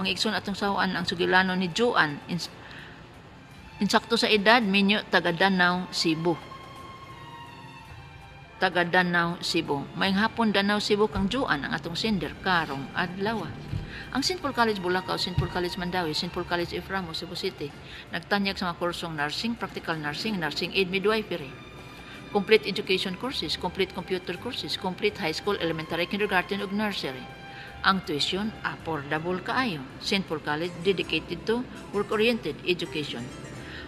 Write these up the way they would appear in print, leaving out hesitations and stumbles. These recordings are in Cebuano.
Mga igsoon, atong sawaan ang sugilanon ni Joan. Insakto sa edad, minyo, taga Danao, Cebu. Taga Danao, Cebu. Maayong hapon, Danao, Cebu, kang Joan ang atong sender karong adlaw. Ang St. Paul College Bulacau, St. Paul College Mandaue, St. Paul College F. Ramos, Cebu City, nagtanyag sa mga kursong nursing, practical nursing, nursing aid, midwifery, complete education courses, complete computer courses, complete high school, elementary, kindergarten ug nursery. Ang tuition affordable kaayo. St. Paul College, dedicated to work-oriented education.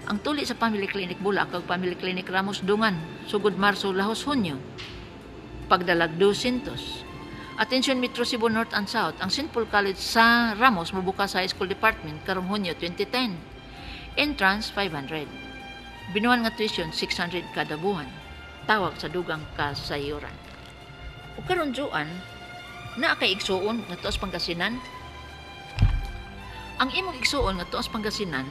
Ang tuli sa Family Clinic Bulac ug Family Clinic Ramos Dungan, sugod Marso lahos Hunyo. Pagdalag 200. Attention Metro Cebu North and South, ang St. Paul College sa Ramos mobuka sa High School Department karong Hunyo 2010. Entrance 500. Binuan nga tuition 600 kada buwan. Tawag sa dugang kasayuran. Ug karon, Joan, naa kay igsuon nga tuas Pangasinan. Ang imong igsuon nga tuas Pangasinan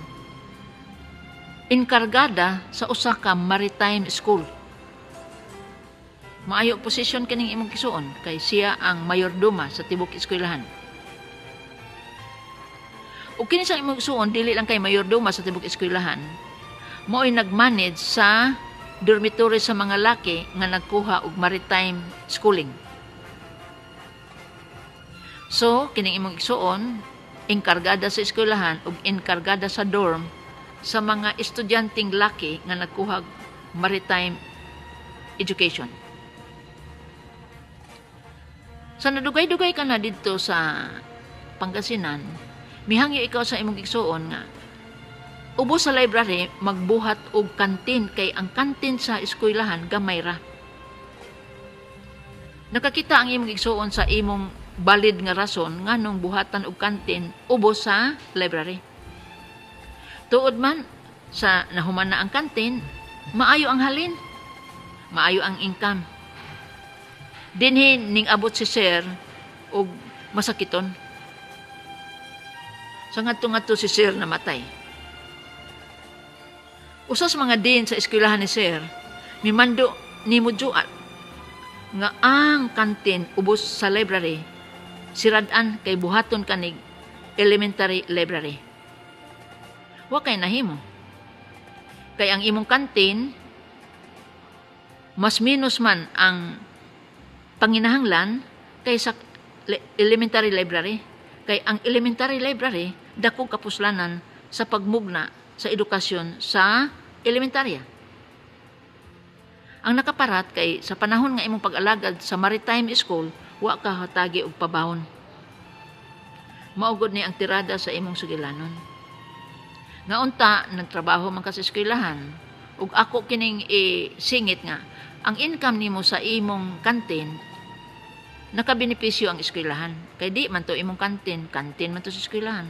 enkargada sa usa ka maritime school. Maayo posisyon kining imong igsuon kay siya ang mayordoma sa tibok eskwelahan. Ug kini sa imong igsuon, dili lang kay mayordoma sa tibok eskwelahan, mao'y nagmanage sa dormitory sa mga laki nga nagkuha og maritime schooling. So, kining imong igsuon, enkargada sa eskwelahan ug enkargada sa dorm sa mga estudyanteng laki nga nagkuha maritime education. Sa nadugay-dugay ka na didto sa Pangasinan, mihangyo ikaw sa imong igsuon nga ubos sa library magbuhat og kantin kay ang kantin sa eskwelahan gamay ra. Nakakita ang imong igsuon sa imong valid nga rason nganong buhatan og kantin ubos sa library. Tuod man, sa nahuman na ang kantin, maayo ang halin, maayo ang income. Dinhi ning abot si sir og masakiton. Sa ngadto-ngadto si sir namatay. Usa sa mga dean sa eskwelahan ni sir, mimando nimo, Joan, nga ang kantin ubos sa library sirad-an kay buhaton kanig elementary library. Wa kay nahimo. Kay ang imong kantin mas minus man ang panginahanglan kaysa elementary library. Kay ang elementary library dakong kapuslanan sa pagmugna sa edukasyon sa elementarya. Ang nakaparat kay sa panahon nga imong pag-alagad sa maritime school, wa ka hatagi og pabawon. Mao gud ni ang tirada sa imong sugilanon. Nga unta nagtrabaho man ka sa eskwelahan ug ako kining isingit nga ang income nimo sa imong kantin nakabenepisyo ang eskwelahan kay di man to imong kantin, kantin man to sa eskwelahan.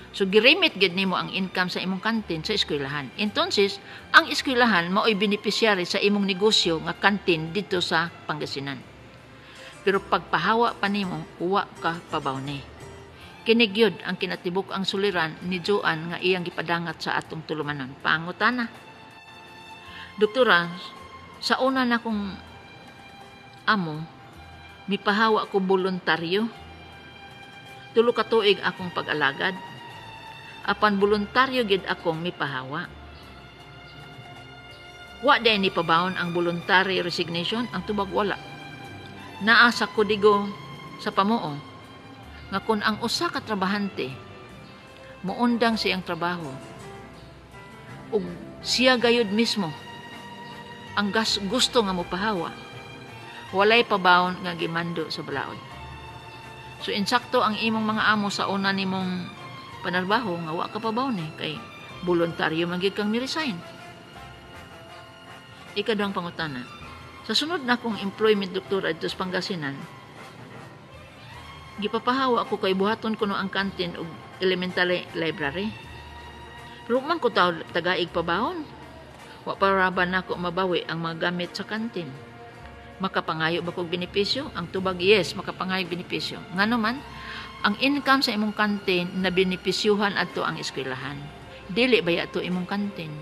So giremit gid nimo ang income sa imong kantin sa eskwelahan. Entonces, ang eskwelahan mao'y beneficiary sa imong negosyo nga kantin dito sa Pangasinan. Pero pagpahawa pa nimo, wa ka pabawne. Kini gyud ang kinatibuk ang suliran ni Joan nga iyang gipadangat sa atong tulumanon. Pangutana. Doktora, sa una na kong amo, mipahawa ko voluntaryo. 3 ka tuig akong pag-alagad. Apan voluntaryo gid akong mipahawa. Wa day ni pabawon ang voluntary resignation? Ang tubag, wala. Naa sa kodigo sa pamuo nga kung ang usa ka trabahante moundang siyang trabaho ug siya gayud mismo ang gas gusto nga mopahawa, walay pabawon nga gimando sa balaod. So insakto ang imong mga amo sa una nimong panarbaho nga wa ka pabawon eh, kay voluntaryo man gid kang mi-resign. Ikaduhang pangutana. Sa sunod na akong employment, doktor, adto sa Pangasinan, gipapahawa ko kay buhaton kuno ang kantin og elementary library. Pero man ko tagaig pabawon. Wa pa ra ba nako mabawi ang mga gamit sa kantin? Makapangayo ba kog benepisyo? Ang tubag, yes, makapangayo benepisyo. Ngano man, ang income sa imong kantin na benepisyuhan adto ang eskwelahan. Dili baya to imong kantin?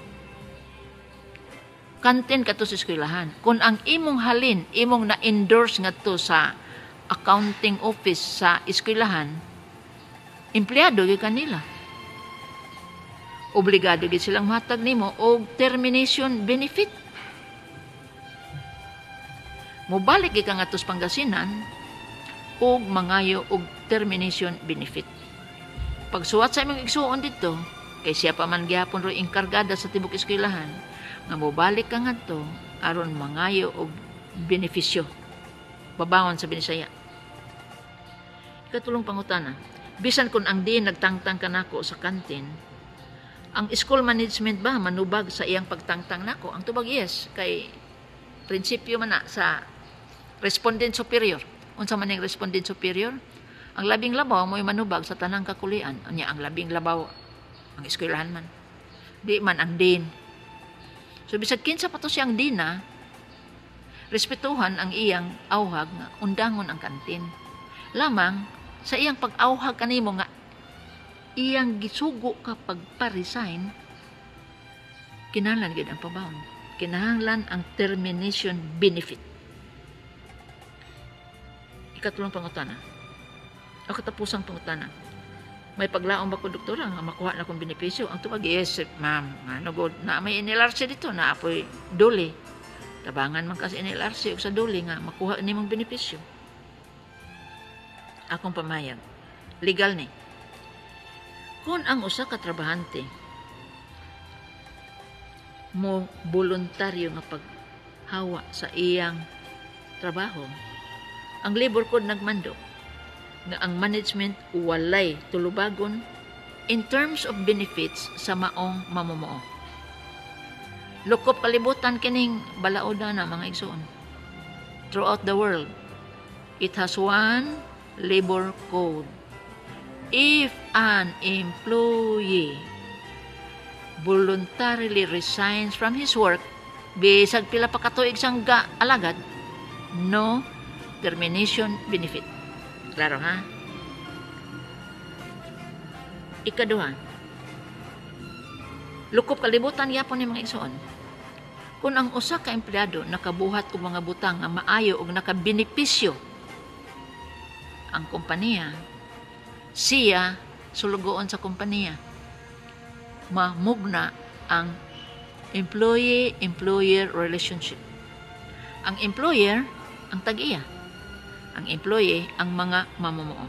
Kantin kato sa eskwelahan. Kung ang imong halin, imong na-endorse ngadto sa accounting office sa eskwelahan, Empleyado gyud kanila. Obligado gyud silang mohatag nimo og termination benefit. Mobalik gyud ka ngadto sa Pangasinan og mangayo og termination benefit. Pagsuwat sa imong igsuon didto, kay siya pa man gihapon ro enkargada sa tibok eskwelahan, nga mobalik ka ngadto aron mangayo og benepisyo. Babawon sa Binisaya. Ikatulong pangutana, bisan kung ang dean nagtangtang kanako sa kantin, ang school management ba manubag sa iyang pagtangtang nako? Ang tubag, yes, kay prinsipyo man na sa respondent superior. Unsa man ning respondent superior? Ang labing labaw mo'y manubag sa tanang kakulian. Unya ang labing labaw ang eskwelahan man. Di man ang dean. So bisag kinsa pa to siyang dean na, respetuhan ang iyang auhag nga undangon ang kantin. Lamang sa iyang pag-auhag kanimo nga iyang gisugo ka pagpa-resign, kinahanglan gyud ang pabawon. Kinahanglan ang termination benefit. Ikatulong pangutana. O katapusang pangutana. May paglaom ba ko, doktora, nga makuha na kong benepisyo? Ang tubag, yes, ma'am. Ano god, na may NLRC dito, na apoy DOLE. Tabangan man ka sa NLRC o sa DOLE nga makuha nimong benepisyo. Akong pamayag. Legal ni. Kung ang usa ka trabahante mo voluntaryo nga paghawa sa iyang trabaho, ang labor code nagmando nga ang management walay tulubagon in terms of benefits sa maong mamumuo. Lukop kalibutan kining balaoda na, mga igsoon. Throughout the world, it has one labor code. If an employee voluntarily resigns from his work, bisag pila pa katuig siyang ga alagad, no termination benefit. Klaro ha? Ikaduha, lukop kalibutan yapon ni, mga igsoon. Kung ang usa ka empleyado nakabuhat og mga butang nga maayo og nakabenepisyo ang kompanya, siya sulugoon sa kompanya. Mamugna ang employee-employer relationship. Ang employer, ang tag-iya. Ang employee, ang mga mamumuo.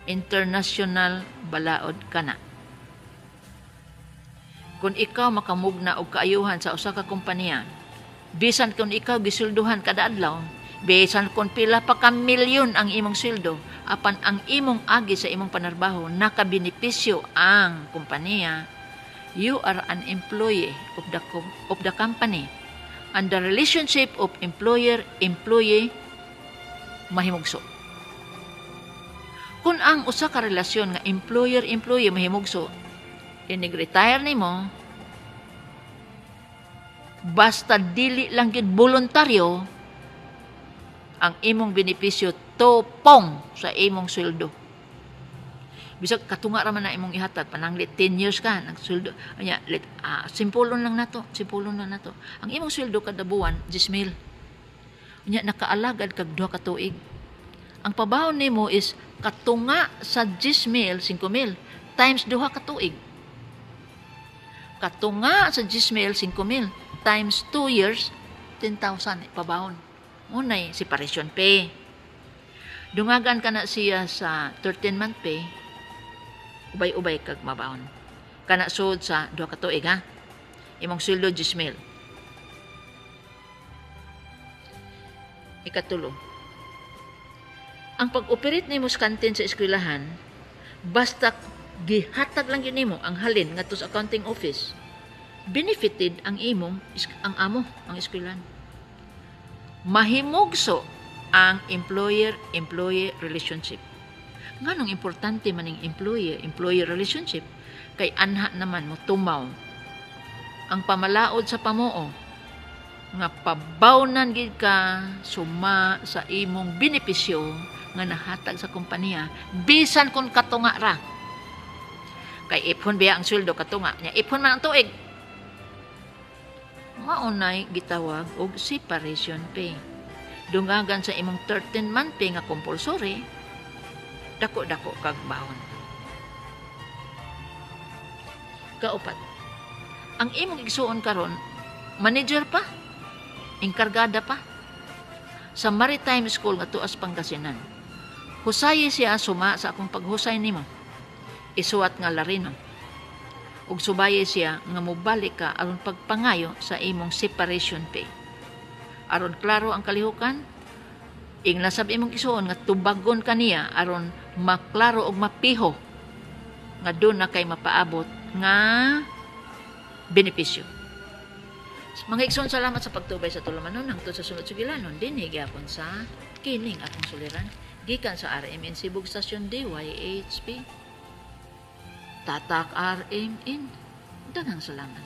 International balaod kana. Kung ikaw makamugna og kaayuhan sa usa ka kompanya, bisan kung ikaw gisulduhan kada adlaw, bisan kung pila pa ka milyon ang imong sweldo, apan ang imong agi sa imong panarbaho nakabenepisyo ang kompanya, you are an employee of the company. And the relationship of employer-employee mahimugso. Kung ang usa ka relasyon nga employer-employee mahimugso, inig-retire nimo, basta dili lang gyud voluntaryo, ang imong benepisyo tupong sa imong sweldo. Bisag katunga ra man na imong ihatag, pananglit 10 years ka nagsweldo. Anya, let simpolon lang nato, simpolon lang nato. Ang imong sweldo kada buwan 10,000. Unya nakaalagad kag 2 ka tuig. Ang pabawon nimo is katunga sa 10,000, 5,000 times 2 ka tuig. Katunga sa 10,000, 5,000 times 2 years, 10,000 pabawon. Unay separation pay. Dungagan ka na siya sa 13-month pay, ubay-ubay kag mabawon. Kana sud sa 2 ka tuig ha. Imong sweldo 10,000. Ikatulo. Ang pag-operate nimo sa kantin sa eskwelahan, basta gihatag lang yun nimo ang halin ngadto sa accounting office, benefited ang imong ang amo ang eskwelahan. Mahimugso ang employer-employee relationship. Nganong importante maning employee-employer relationship? Kay anha naman mo tumaw ang pamalaod sa pamuo nga pabawnan gid ka suma sa imong benepisyo nga nahatag sa kompanya bisan kung katunga ra. Kay iphon biya ang sweldo katunga nya, iphon man ang tuig. Maunay gitawag og separation pay. Dungagan sa imong 13 month pay nga compulsory, Dako-dako kag bahon. Kaupat, ang imong igsuon karon, manager pa, enkargada pa sa Maritime School nga tuas Pangasinan. Husayi siya suma sa akong paghusay nimo. Isuwat nga Larino. Ug subayi siya nga mobalik ka aron pagpangayo sa imong separation pay. Aron klaro ang kalihukan, ingna sab imong igsuon nga tubagon kaniya aron maklaro og mapiho nga duna kay mapaabot nga benepisyo. Mga igsoon, salamat sa pagtubay sa tulumanon hangtod sa sunod sugilanon dinhi gyapon sa kining akong suliran gikan sa RMN Cebu Station DYHP. Tatak RMN. Daghang salamat.